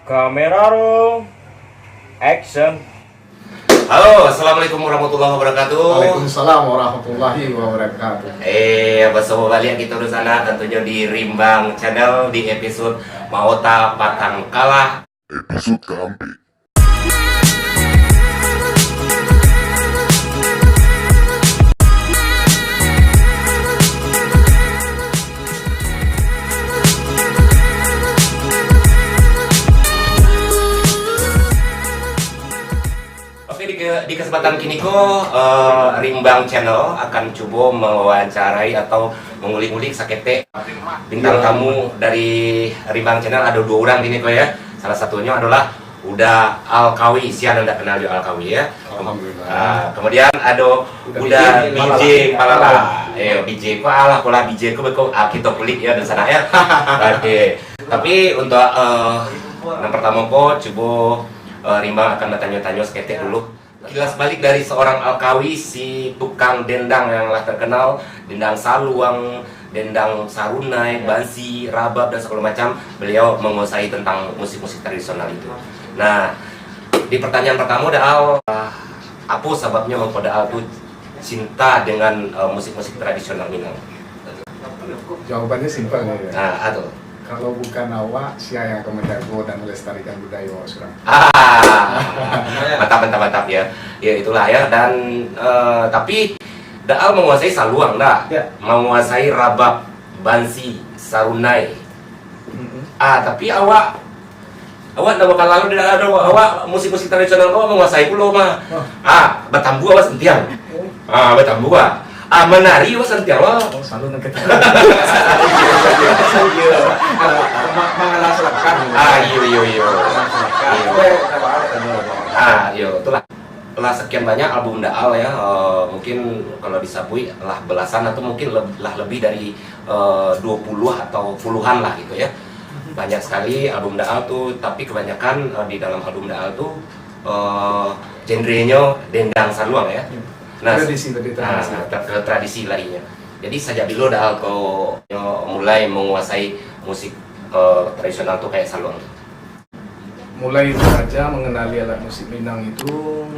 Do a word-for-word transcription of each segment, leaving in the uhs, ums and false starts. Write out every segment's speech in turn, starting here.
Kamera roll, action. Halo, assalamualaikum warahmatullahi wabarakatuh. Waalaikumsalam warahmatullahi wabarakatuh. Eh, basamo baliak kito di sana, tantunyo di Rimbang Channel, di episode Maota Patang Kalah. Episode kaampek. Oke, di ke-, di kesempatan kini ko, eh, Rimbang Channel akan cubo mewawancarai atau mengulik-ulik saketek bintang tamu dari Rimbang Channel. Ado duo urang kini ko, ya. Salah satunyo adolah Uda Alkawi. Sia nan ndak kenal jo Alkawi, ya. Alhamdulillah. Ah, kemudian ado Uda Uda B J B J Palala. Palala. Eh, B J ko alah, pola B J ko beko, ah, kito kulik, ya, di sana, ya. Oke. Tapi untuk, eh, nan pertamo ko, cubo, eh, Rimbang akan batanyo-tanyo saketek dulu. Kilas balik dari seorang Alkawi, si tukang dendang yang lah terkenal, dendang saluang, dendang sarunai, bansi, rabab, dan segala macam, beliau menguasai tentang musik-musik tradisional itu. Nah, di pertanyaan pertamo, Da Al, ah, apo sababnyo mangko Da Al tu cinta dengan, eh, musik-musik tradisional Minang? Jawabannyo simpel ni, ya. Ah, ado. Kalau bukan awak, sia yang akan menjago dan melestarikan budaya awak surang? Ah, mantap, mantap, mantap, ya. Ya, itulah, ya. Dan, eh, tapi Da Al menguasai saluang, Da? Ya. Menguasai rabab, bansi, sarunai. Mm-mm. Ah, tapi awak, awak ndak bakal lalu, Da Al, awak musik-musik tradisional ko menguasai pulo mah. Wah. Ah, batambua awak santiang. Oh. Ah, batambua. Ah, manari awak santiang lo. Oh, selalu nak kata. Iya. Ma-, mangalah selakan. Ah, iyo, iyo, iyo. Mangalah selakan. Iyo. Weh, apa, apa, apa. Ah, iyo, itulah. Lah sekian banyak album Da Al, ya, eh, mungkin kalau disabuik lah belasan atau mungkin leb-, lah lebih dari, eh, dua puluh atau puluhan lah gitu, ya. Banyak sekali album Da Al tu, tapi kebanyakan, eh, di dalam album Da Al tu, eh, genrenyo dendang saluang, ya. Ya. Nah, tradisi tadi, ah, tradisi. Tra-, tradisi lainnya. Jadi, sajak bilo Da Al ko mulai menguasai musik, eh, tradisional tu kayak saluang tu? Mulai belajar mengenali alat musik Minang itu,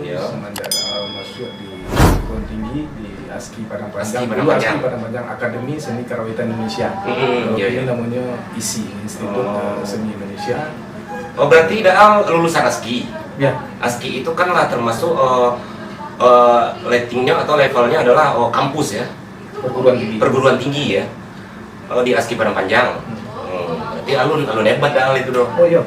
iya, semenjak, eh, masuk di perguruan tinggi di ASKI Padang Panjang. ASKI Padang Panjang. Dulu ASKI Padang Panjang, Akademi Seni Karawitan Indonesia. Hmm, kalau iya, kini iya. Namanya ISI, Institut, oh, eh, Seni Indonesia. Oh, berarti Da Al lulusan ASKI? Ya. ASKI itu kan lah termasuk, eh, eh, ratingnya atau levelnya adalah, oh, kampus, ya? Perguruan tinggi. Perguruan tinggi, ya? Oh, di ASKI Padang Panjang. Hmm. Hmm, berarti alun, alun hebat Da Al itu doh. Oh, iya.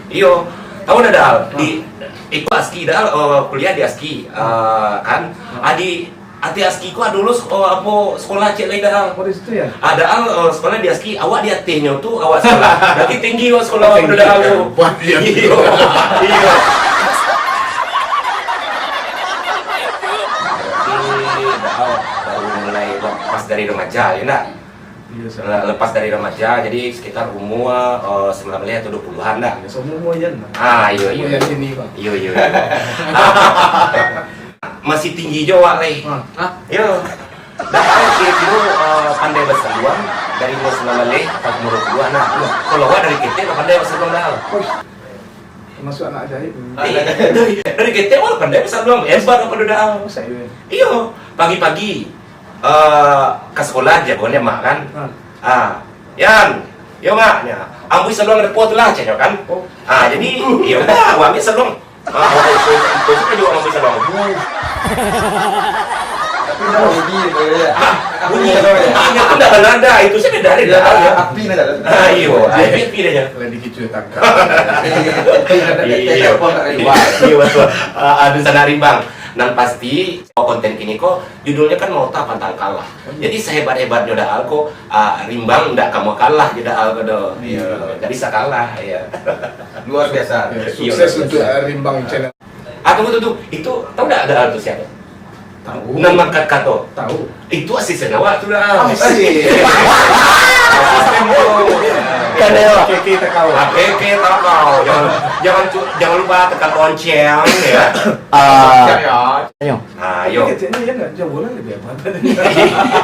Iyo. Tahu ndak, Da Al? Ah. Di, ikut ASKI, Da Al, eh, kuliah di ASKI, eh, kan? Ah. Adi, ati ASKI ko ado lo sek-, oh, apo, sekolah ciek lai, Da Al. Oh, di situ, ya? Ah, Da Al, eh, sekolah di ASKI, awak di atehnyo tu, awak sekolah. Berarti tinggi awak sekolah, tinggi, Da Al tu. Hebat dia. Iyo. Iyo. Berarti Da Al baru mulai lepas dari remaja, ya ndak? Iya, sah. Le-, lepas dari remaja, jadi sekitar umur, eh, sembilan belas atau dua puluhan dah. Ya, seumur-umur Yan lah. Ah, iyo, iyo. Seumur Yan kini, Bang. Iyo, iyo, iyo. Masih tinggi jo awak lai. Ah. Hah? Iyo. Da Al kiro-kiro, eh, pandai basaluang dari umur sembilan belas atau umur dua puluhan lah. Iya. Kalau awak dari ketek lah pandai basaluang Da Al. Uish. Termasuk anak ajaib. Iya. Dari, dari ketek awak pandai basaluang. Hebat awak Da Al. Oh, saya. Iyo. Pagi-pagi, eh, ka sekolah jagoan dek mak kan. Hmm. Ah, "Yan, yo mak," nyo. "Ambuih saluang depo tu lah," caknyo kan. Oh. Ah, jadi, ya udah, awak ambiak saluang. Ah, awak itu, itu, itu kan juga ambuih saluang. Tapi dah bunyi tu, ya. Ah, bunyi, bunyi tu dah nada, itu saya dari Da Al, ya. Api nada. Ah, iyo, api, api dah, ya. Lagi kicu tangkap. Iyo. Iyo, betul. Ah, aduh, sanak Rimbang. Nan pasti, konten kini ko judulnyo kan Maota Pantang Kalah. Oh, iya. Jadi, sahebat-hebatnyo Da Al ko, ah, Rimbang ndak ka mau kalah jo Da Al ko doh. Iya. Iyo, ndak bisa kalah, ya. Luar biasa. Ya, iyo, sukses luar biasa. Untuk, ah, Rimbang Channel. Ah, tunggu, tunggu, tunggu. Itu, tahu ndak Da Al tu siapa? Tahu. Nan mangkat kato. Tahu. Itu asisten awak tu lah. Asisten. Asisten tu. Kan dia. Keke takau. Ah, keke takau. Jangan, jangan cu-, jangan lupa tekan lonceng, ya. Ah. Lonceng, ya. Ayo. Ah, yo. Tapi keceknyo, ya, nggak, jauh lah lebih hebat.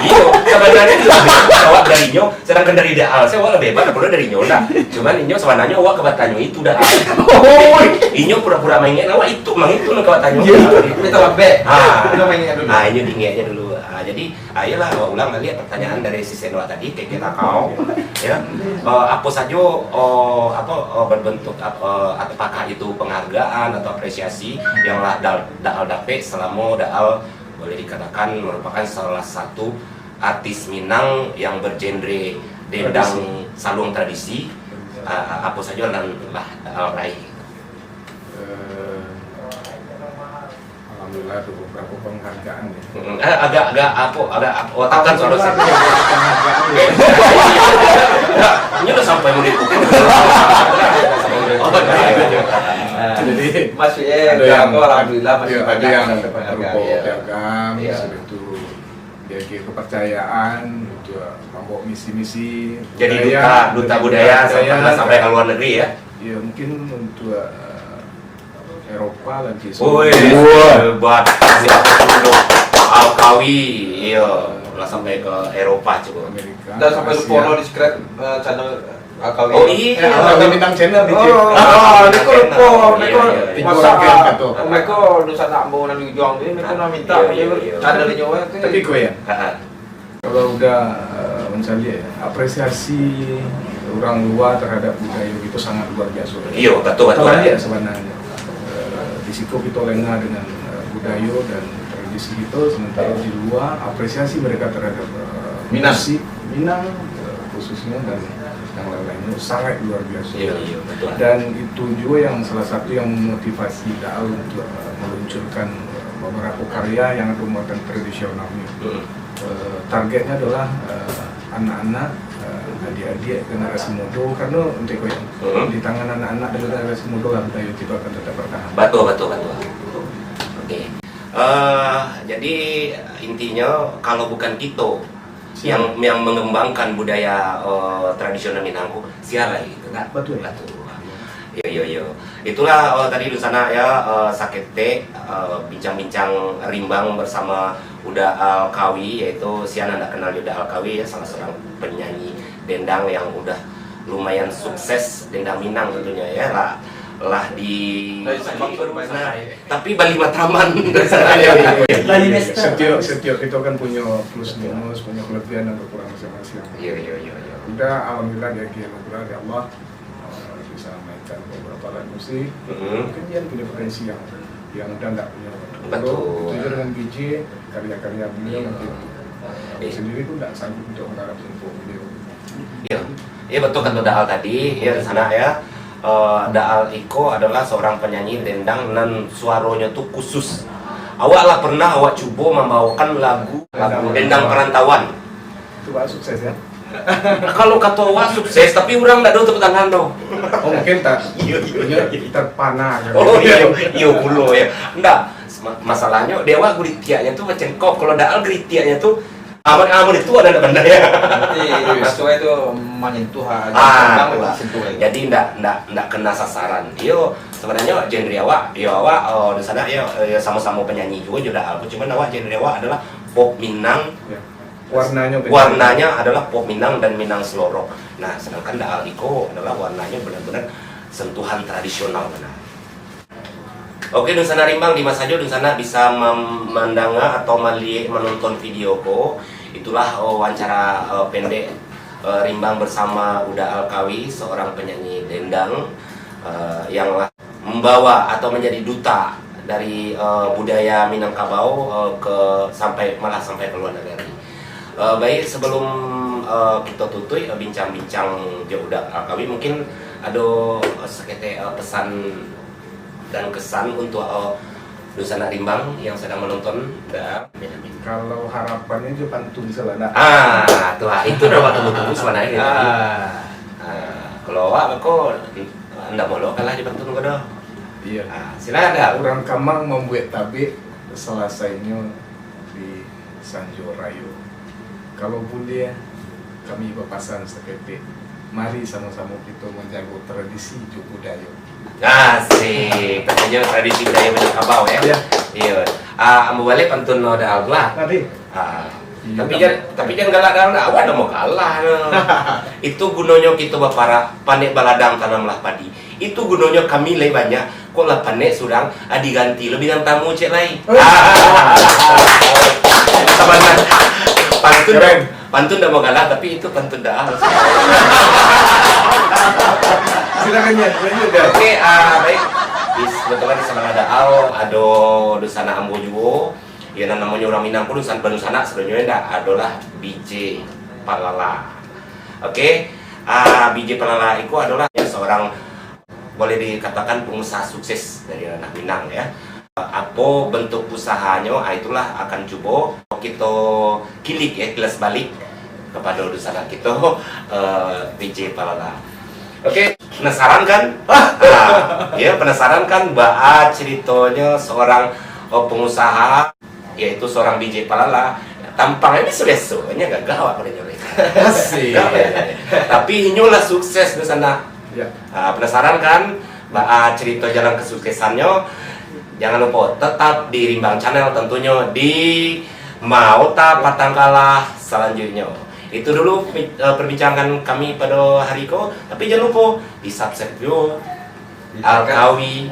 Iyo, sebenarnya itu lebih hebat dari nyo, sedangkan dari Daal, saya awak lebih hebat daripada dari nyo lah. Cuman inyo sebenarnya awak kabatanyo itu dah. Oi. Inyo pura-pura maingek, awak itu mang itu nang kabatanyo. Iyo, itu. Tapi terlambat. Ah. Udah maingek dulu. Ah, inyo diingeknyo dulu. Ah, jadi, ah, iyolah, awak ulang baliak pertanyaan dari si Senwa tadi, keke takau, ya. Eh, apo sajo, eh, apo, eh, berbentuk, ap-, eh, apakah itu penghargaan atau apresiasi yang lah Daal, Daal dapek selama Daal boleh dikatakan merupakan salah satu artis Minang yang bergenre dendang tradisi, saluang tradisi, ah, apo sajo nan lah Daal raih? Eh, alhamdulillah, ada beberapa penghargaan, ya. Mm-mm. Eh, agak, agak, apo, agak, apo, otakkan suara saya. Alhamdulillah, ada beberapa penghargaan, ya. Nah, ini udah sampai menit. Oh, iya, iya, iya. Jadi, maksudnya, ada yang, alhamdulillah, masih, iya, ada banyak yang berupa, ya, piagam, iya, sudah itu diagiah kepercayaan untuk membawa misi-misi jadi budaya, duta, duta budaya, budaya, sampai, sampai ke luar negeri, ya? Ya, mungkin untuk, eh, Eropa lah, di Woi, Eropa. Hebat. Siapa dulu? Alkawi, iya. Lah sampai ke Eropa, cubo. Amerika, Asia. Dan sampai lupa lo di subscribe, eh, channel Alkawi. Oh, iya. Eh, Alkawi Minang Channel di, oh, YouTube. Ah, ah, niko lupo, iya, niko, iya, iya, masa mereka dunsanak ambo nan di ujuang tu, mereka, iya, nak minta, iya, iya, iya, channel inyo tu. Tapi kau ya? Ha, ha. Kalau udah, eh, mancaliak, ya, apresiasi urang lua terhadap budaya kito sangat luar biaso. Iyo, batua, batua. Kita baliak sebenarnya. Eh, di siko kito lengah dengan, eh, budaya dan tradisi kito, sementara di lua apresiasi mereka terhadap, eh, Minang, musik Minang, eh, khususnya, dan yang lain-lainnya sangat luar biaso. Iyo, iyo, batua. Dan itu juga yang salah satu yang memotivasi Daal untuk, eh, meluncurkan, eh, beberapa karya yang ada muatan tradisionalnya. Hmm. Eh, targetnya adalah, eh, anak-anak, eh, adik-adik, generasi muda, karena entah kau yang, hmm, di tangan anak-anak dan generasi muda lah budaya kito akan tetap bertahan. Batua, batua, batua. Oke. Eh, jadi intinya, kalau bukan kito, siapa yang, yang mengembangkan budaya, eh, tradisional Minang ko, sia lai gitu kan? Batua. Batua. Iyo, iyo, iyo. Itulah, eh, tadi dunsanak, ya, eh, saketek, eh, bincang-bincang rimbang bersama Uda Alkawi, yaitu sia nan ndak kenal Uda Alkawi, ya, salah seorang penyanyi dendang yang udah lumayan sukses, dendang Minang tentunya, ya, lah, lah di, dari Sabang baru, nah, sampai. Tapi Bali Matraman. Bali Master. Setiap, setiap kita kan punya plus minus, punya kelebihan dan kekurangan masing-masing. Iya, iya, iya, iya. Uda, alhamdulillah, diagiah anugerah dari Allah, eh, bisa mainkan beberapa alat musik. Mm-hmm. Mungkin dia punya potensi yang, yang Uda ndak punya. Betul. Itu juga dengan B J, karya-karya beliau, iya, mungkin. Iya. Sendiri pun ndak sanggup untuk menggarap untuk beliau. Iya. Iya, betul kata Daal tadi, ya, di sana, ya. Eh, Daal iko adalah seorang penyanyi dendang nan suaronyo tu khusus. Awak lah pernah awak cubo mambawakan lagu, lagu Dendang Perantauan. Itu baru sukses, ya? Kalau kato awak sukses, tapi urang ndak ada tepuk tangan tu. Oh, mungkin tak. Iyo, iyo, iyo. Terpana, kan? Oh, iyo, iyo pulo, ya. Ndak, ma-, masalahnyo, di awak geritiaknyo tu macam kok. Kalau Daal geritiaknyo tu, aman-aman itu ada ndak pandai, ya. Berarti, maksudnya itu menyentuh, ah, ah, jangkauan, itulah. Disentuh, ya. Jadi, ndak, ndak, ndak kena sasaran. Iyo, sebenarnya genre awak, iyo, awak, oh, di sana, iyo, iyo, sama-sama penyanyi juga, juga Daal. Cuman awak genre awak adalah pop Minang. Ya. Warnanya beda. Warnanya adalah pop Minang dan Minang Selorok. Nah, sedangkan Daal iko adalah warnanya benar-benar sentuhan tradisional benar. Oke, dunsanak rimbang, di ma sajo dunsanak bisa mem-, mandanga atau maliek, manonton video ko. Itulah, oh, wawancara, eh, pendek, eh, rimbang bersama Uda Alkawi, seorang penyanyi dendang, eh, yang lah membawa atau menjadi duta dari, eh, budaya Minangkabau, eh, ke sampai, malah sampai ke luar negeri. Eh, baik, sebelum, eh, kita tutup, eh, bincang-bincang jo Uda Alkawi, mungkin ada, eh, saketek, eh, pesan dan kesan untuk, eh, dunsanak rimbang yang sedang menonton, Da. Amin, amin. Kalau harapannya juga pantun salah, Da. Ah, tu, ah, itu dah waktu tunggu sebenarnya. Ah. Ah, kalau awak ko ndak molok kalah di pantun ko doh. Iya. Ah, silakan, Da. Urang Kamang mambuek tabek, salasainya di Sanjo Rayo. Kalau buliah, kami bapasan saketek, mari samo-samo kito manjago tradisi jo budayo. Asik. Katonyo tradisi budayo Minangkabau, yo. Yo. Iyo. Ah, ambo baliak pantun lo Da Al lah. Tadi. Ah. Iyo, Tapi Da. jan, tapi jan galak Da Al, awak ndak mau kalah. Itu gunonyo kito baparah, panek baladang tanamlah padi. Itu gunonyo kami lai banyak, kok lah panek surang, ah, diganti lo bintang tamu ciek lai. Ah. Sabananyo pantun, Keren. Pantun ndak mau galak, tapi itu pantun Da Al. Silakan, Yan, lanjut, Yan. Oke, ah, baik. Di, kebetulan di Sabana Da Al ado dunsanak ambo juo. Yo, nan namonyo urang Minang pun dunsan-, badunsanak sadonyo ndak, adolah B J Palala. Oke, ah, B J Palala iko adolah seorang, boleh dikatakan, pengusaha sukses dari ranah Minang, ya. Apo bentuk usahanyo, ah, itulah akan cubo kito kilik, ya, kilas balik kapado dunsanak kito, eh, B J Palala. Oke, penasaran kan? Ah, ya, penasaran kan baa ceritonyo seorang, oh, pengusaha, yaitu seorang B J Palala. Tampang ini biaso-biasonyo, gagah awak pado nyo. Asik. Tapi inyo lah sukses dunsanak. Ya. Ah, penasaran kan? Baa carito jalan kesuksesannyo? Jangan lupo, tetap di Rimbang Channel tentunyo, di Maota Patangkalah selanjutnyo. Itu dulu, eh, perbincangan kami pado hari ko. Tapi jangan lupo, di-subscribe juo Alkawi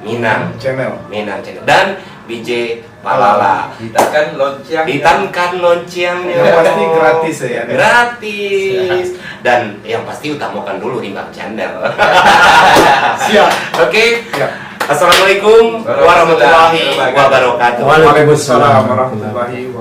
Minang. Channel. Minang Channel. Dan B J Palala. Ditekan lonceng. Ditekan loncengnya. Yang pasti gratis, ya, Yan. Gratis. Dan yang pasti utamakan dulu Rimbang Channel. Siap. Oke. Siap. Assalamualaikum warahmatullahi wabarakatuh. Waalaikumsalam warahmatullahi wabarakatuh.